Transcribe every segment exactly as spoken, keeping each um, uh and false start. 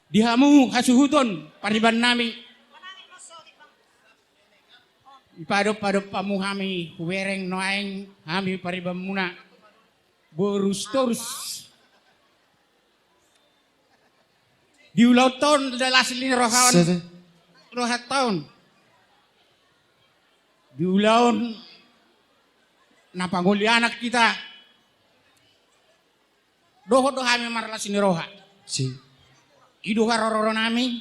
Di hamu hasuhuton pariban nami, dipadompadomp hamu hami, hubereng nuaeng hami paribanmuna, boru Sitorus. Di ulaon on, di las ni roha on, rohanta on, di ulaon na pangoli anak hita, dohot do hami marlas ni roha. I do haroro nami,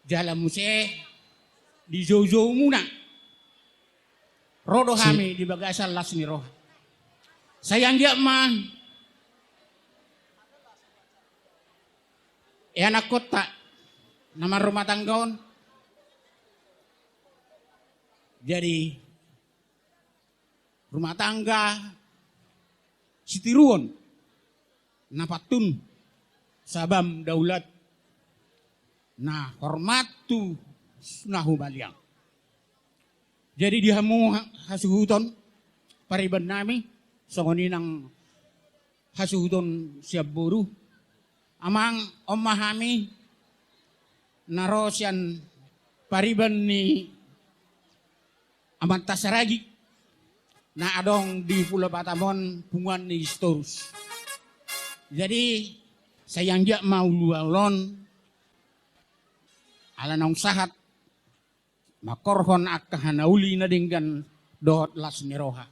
jala muse di joujoumuna ro do hami di bagasan las ni roha. Sai anggiat ma i anakkonta na marrumah tangga on jadi rumah tangga sitiruon, na pantun, sabam daulat, na hormat tu na humaliang. Jadi di hamu hasuhuton pariban nami, songon i nang hasuhuton sian boru, amang, on ma hami na ro sian pariban ni Amanta Saragi na adong di Pulo Batam on, punguan ni Sitorus. Jadi sai anggiat ma ulaon on, ala naung sahat mangkorhon angka hanauli na denggan dohot las ni roha.